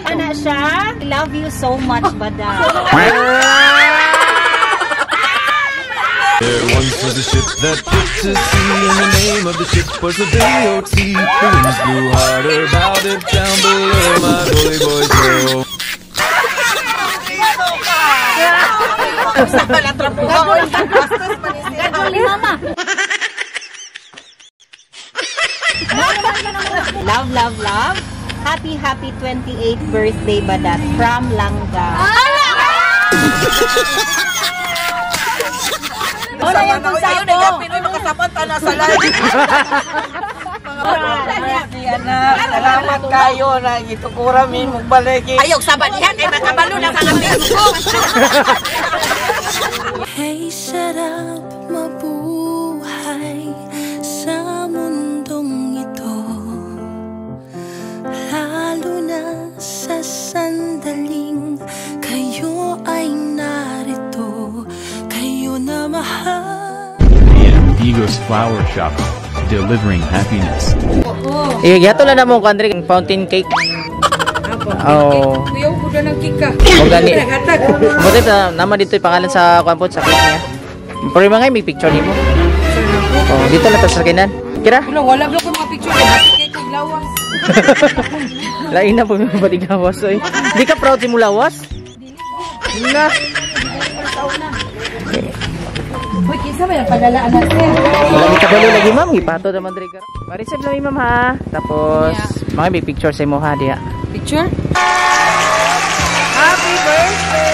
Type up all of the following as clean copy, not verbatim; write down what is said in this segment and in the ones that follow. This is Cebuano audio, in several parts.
Ana siya, I love you so much, Bada. There once was a ship that put to sea, and the name of the ship was the B.O.T. The winds blew harder, about it down below, my bully boys blow. Love, love, love. Happy, happy 28th birthday, Badat. From Langga. Wala yung kung Ayaw na yung Pinoy makasapan ta na sa live. Anak, salamat kayo na gitukura mi magbalik. Ayaw saban yan ay makabalo na sa Facebook. Hey, sarap mabuhay sa mundong ito, lalo na sa sandaling kayo ay narito, kayo na mahal. AM Digos Flower Shop, delivering happiness. Eh, gihato lang na mo kandre fountain cake. Oh. Kuya ko ng cake ka. O gani. Buti pa naman dito yung pangalan sa kwan po sa cake niya. Pero mga may picture nimo. Oh, dito lang ta sa sakinan. Kira? Wala, wala ko mga picture kay happy cake kay lawas. Lain na po yung batig lawas oy. Di ka proud si mo lawas? Na. Uy, kinsa may nagpadala anak sir? Wala mi kabalo lagi ma'am, gipato naman diri ka. Ma-receive lang ma'am ha. Tapos mga may picture sa imo ha diha. Picture? Happy birthday!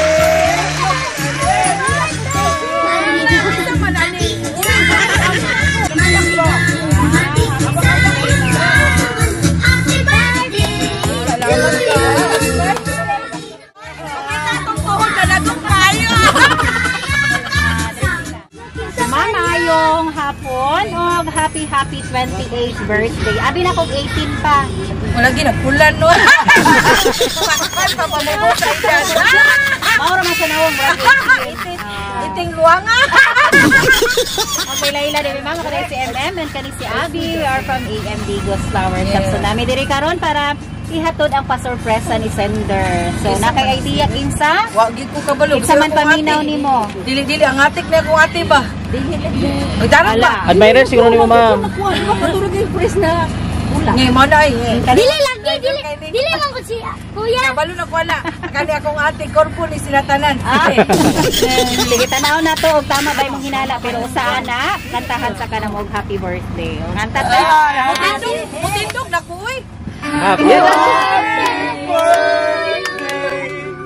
Mamayong hapon og happy happy 28th birthday. Abi na kog 18 pa. Wala ginagkulan no. Maura man sa nawong murag 18. Iting luwanga. Okay, Laila, dili ma'am, kani si MM and kani si Abby. We are from AM Digos Flower Shop. So nami diri karon para ihatod ang pasurpresa ni sender. So nakay idea kinsa? Wa gid ko kabalo. Kinsa man paminaw nimo? Dili dili ang atik na akong ate ba. Dili. Daran ba? Admirer siguro nimo ma'am. Matulog yung press na. Ngay mo na eh. Dili lagi, dili, dili man ko siya. Kuya. Kabalo na ko ala. Kani akong ate korpo ni sila tanan. Ah. Sige, tanaw na to og tama ba imong hinala pero usa na kantahan sa kanang og happy birthday. O kanta ta. Mutindog, mutindog na ko oy. Happy Birthday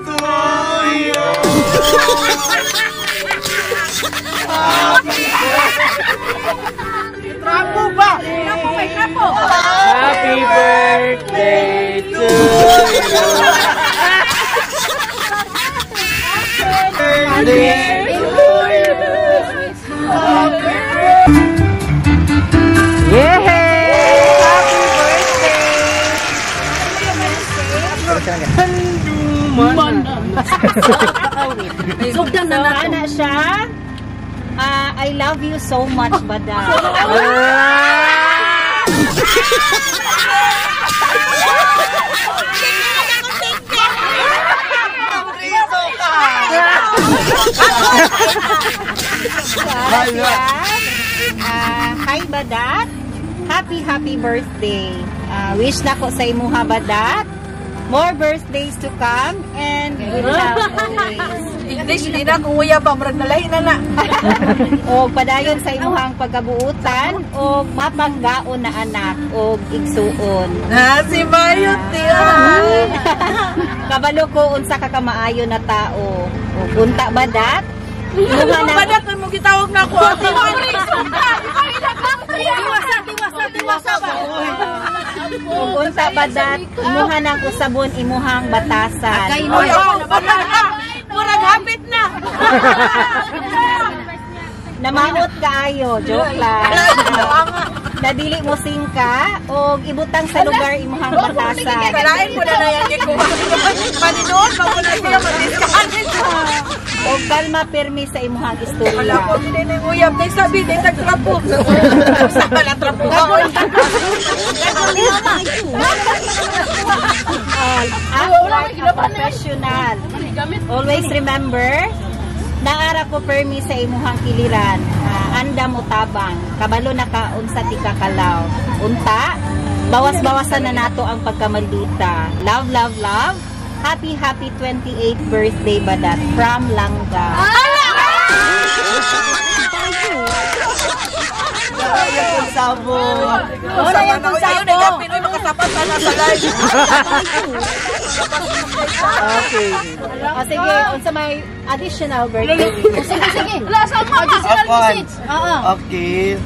to you. Trapo ba? Trapo may trapo. Happy birthday to you. Birthday to you. Yay! Happy birthday. Sugdan na na siya. I love you so much, Bada. Hi, Badat. Happy, happy birthday. Wish na ko sa imuha, Badat. More birthdays to come and good health always. English, hindi na kung uya ba, murag nalahi na na. O padayon sa imuhang pagkabuutan o mapanggaon na anak o igsuon. Na si Mayot tiya. Kabalo ko unsa ka kamaayo na tao. O unta Badat? Imuha na Badat mo gitawag na ako. Ate Tiwasa, tiwasa, tiwasa ba? Unta Badat, imuha nang usabon imuhang batasan. Oy, murag hapit na. Namamot kaayo, joke lang. Na dili mo singka og ibutang sa lugar imuhang batasan. Kalain mo na na yan gikuha. Paninoon, pa mo na siya mag-discard. Og kalma pirmi sa imuhang istorya. Wala ko, hindi na yung uyab. Dahil sabi, dahil tagtrapo. Sa pala trapo ka. Act like a professional. Always remember, naara ko permi sa imuhang kiliran. Anda mo tabang, kabalo na ka unsa ti kakalaw. Unta, bawas-bawasan na nato ang pagkamaldita. Love, love, love. Happy, happy 28th birthday, Badat. From Langga. Sabo. Wala yung kung sabo. Ayun, nagapin. Uy, makasapat ka na sa live. Okay. O sige, unsa may additional birthday. Sige, sige. Additional message. Oo. Okay.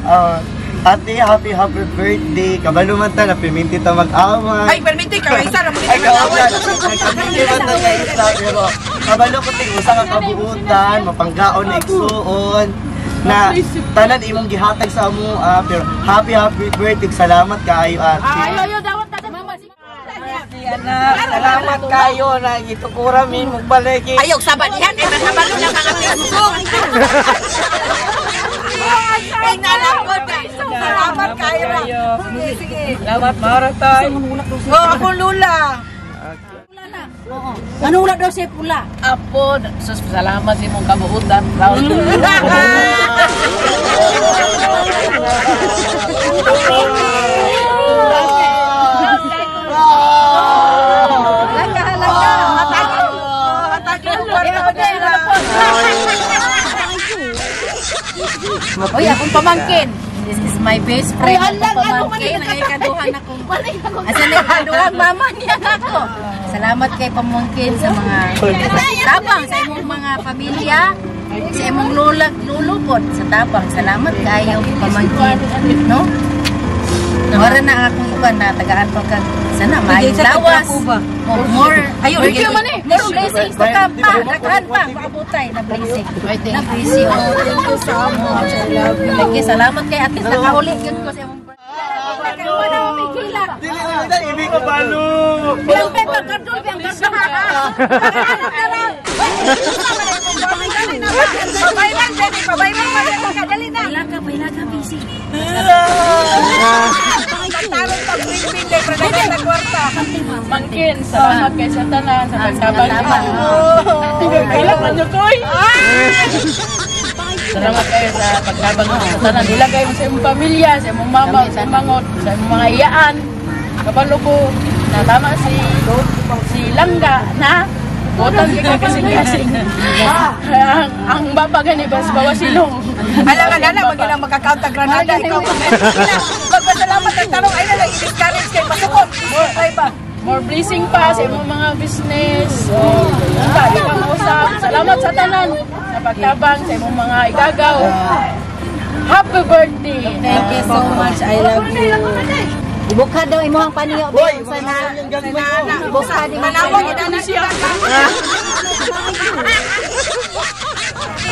Ate, happy happy birthday. Kabalo man ta, napiminti ta mag-away. Ay, permiti ka, isa na Ay, kaaway. Nagkaminti man ta sa isa. Pero kabalo ko ting usa ka kabuutan, mapanggaon na igsuon na tanan imong gihatag sa amo pero happy happy birthday, salamat kaayo, ate. Ayo, dawat na mama. Anak, salamat kayo na gitukura mi magbalik. Ayaw, sabadihan. Ay, makabalo na mga Facebook. Ay, nalangkot. Salamat kayo na. Sige, sige. Salamat maratay. Oh, ako lula. Manulak daw siya pula. Apo, sus, salamat sa imong kabuutan. Proud. Halaka, halaka. Hatagin. Hatagin ang kwarta ko nila. Uy, akong pamangkin. This is my best friend. Uy, alang, Akong ano man pamangkin. yung Nangikaduhan ako. Asa na ikaduhan, mama niya ako. Salamat kay pamangkin sa mga tabang sa imong mga pamilya, sa imong lola, lolo pod sa tabang. Salamat kayo pamangkin, no? Wala na akong iba na tagaan pa kag sana may lawas. Oh, more Ayun, more, more blessings to come pa. Daghan pa paabutay na blessing. Na blessing. Oh, thank you so much. I love you. Thank you. Salamat kay at least nakahuli gyud ko sa imong Wala mo may kilak. Dili na ibig ko balo. Bilang pepa gardol, bilang gardol. Pabaylan, Jenny. Pabaylan, Jenny. Dali na. Pailaka, pailaka, busy. Pagtarong pag-win-win kay Pranagay na kwarta. Mangkin, salamat kay sa tanan, sa pagtabang. Kailangan nyo koy. Salamat kayo sa pagtabang sa tanan. Ilagay mo sa imong pamilya, sa imong mama, sa imong mangot, sa imong mga iyaan. Kabalo ko na tama si Langga na botang ka kasing-kasing. Ang baba gani bas bawa silong. Alam nga na, wag lang magka-count ang granada. Ikaw, magpasalamat ang tanong, ay na lang, i-discourage kay pasukot. Ay ba? More blessing pa sa imong mga business. Oh, unta, di ka mausap. Salamat sa tanan sa pagtabang sa imong mga igagaw. Happy birthday! Thank you so much. I love you. Ibukha daw imuhang paniyo. Hoy, Unsa na? yung gagmay ko. Ibukha di mo. Tanawa gid na siya.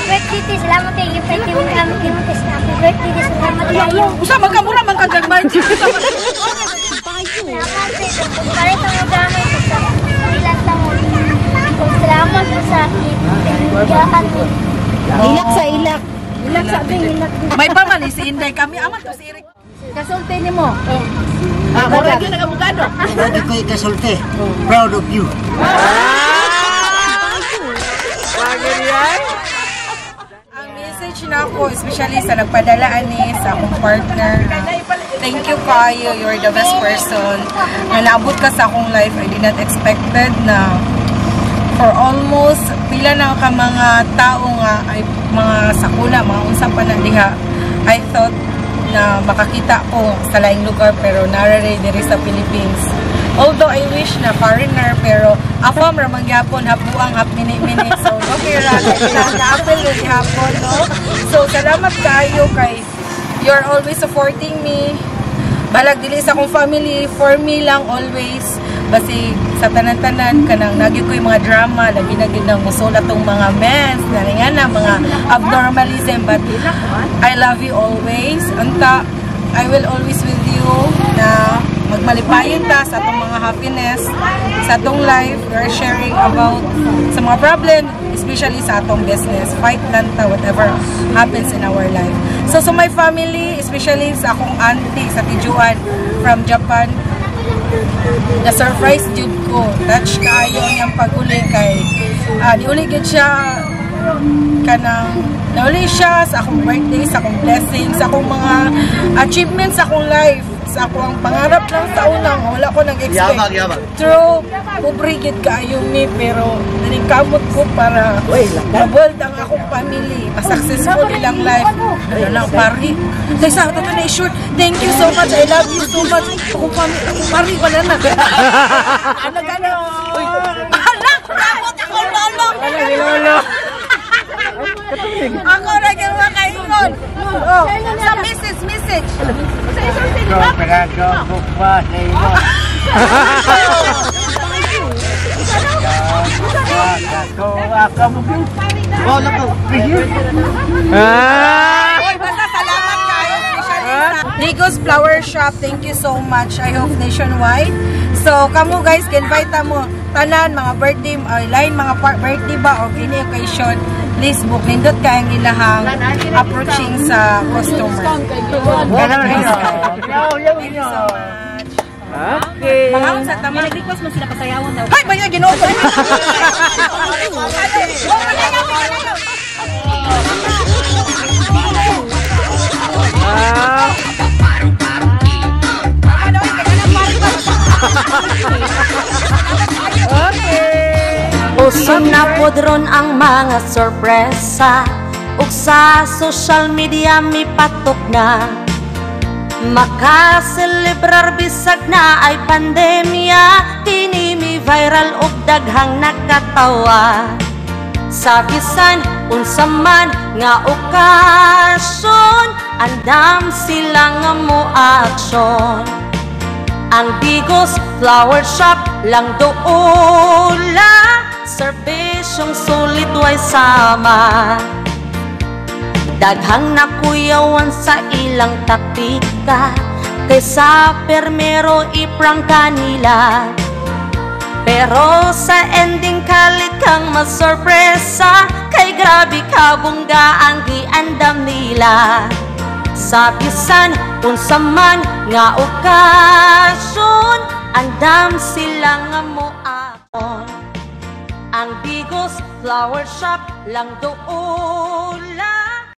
Birthday, te, salamat kay birthday mo kami kimutis na. Happy birthday, te, salamat kayo. Usa magkamura man kag gagmay. Salamat kay palit ang gamay ko sa ilang taon. Salamat po sa pinagahan mo. Ilak sa ilak. Ilak sa bing ilak. May pa man si Inday kami aman to si Eric. Kasulti nimo. Ah, mura gyud nagabugado. Lagi ko'y kasulti. Proud of you. Ang message na ako, especially sa nagpadala ani sa akong partner, thank you kayo, you're the best person. Na naabot ka sa akong life, I did not expected na for almost pila na ka mga tao nga ay mga sakuna, mga unsa pa na diha. I thought na makakita ko sa laing lugar pero narare diri sa Philippines. Although I wish na foreigner pero afam ra man gyapon hapuang hap mini-mini, so okay ra na na-apple yun hapon, no. So salamat kaayo kay you're always supporting me. Balag dili sa akong family, for me lang always. Basi sa tanan-tanan kanang nagyo ko yung mga drama, labi na gyud nang musulat tong mga mens, na nga na mga abnormalism, but I love you always. Unta I will always with you na magmalipayon ta sa atong mga happiness, sa atong life. We are sharing about sa mga problem, especially sa atong business. Fight lang ta whatever happens in our life. So, so my family, especially sa akong auntie sa Tijuan from Japan, na-surprise jud ko. Touch kaayo niyang pag-uli kay niuli gyud siya kanang nauli siya sa akong birthday, sa akong blessing, sa akong mga achievements sa akong life, sa akong pangarap lang sa unang wala ko nag-expect. Yabag, yabag. True, pobre gyud kaayo mi pero naningkamot ko para mabuild ang akong family, ma-successful ilang life. Ano lang, pari. Kaysa ito na short. Thank you so much. I love you so much. Akong family, akong pari, wala na. Ano gano? Hala, takot ako lolo. Lolo. Ako ra gyud makaingon. Oh, sa message, message. Go, go, bukba, sa imo. Oh, lakaw. Ah! Oy, basta salamat kayo, especially sa Digos Flower Shop. Thank you so much. I hope nationwide. So, kamo guys, invite mo tanan mga birthday, line mga birthday ba or any occasion, please book. Nindot kay ang ilahang approaching sa customer. Thank you so much. Okay. Mga sa tama. May nag-request man sila pasayawon daw. Hay, ba Ginoo ko. Ah. Okay. Uso na pod ron ang mga sorpresa ug sa social media mipatok na. Makaselebrar bisag na ay pandemya, kini mi viral ug daghang nakatawa. Sa bisan unsa man nga okasyon, andam sila nga mo aksyon. Ang Digos Flower Shop lang doula, serbisyong sulit way sama. Daghang nakuyawan sa ilang taktika, kaysa permero iprangka nila. Pero sa ending kalit kang masorpresa, kay grabe kabongga ang giandam nila. Sa bisan unsa man nga okasyon, andam sila nga moakon. Ang Digos Flower Shop lang doula.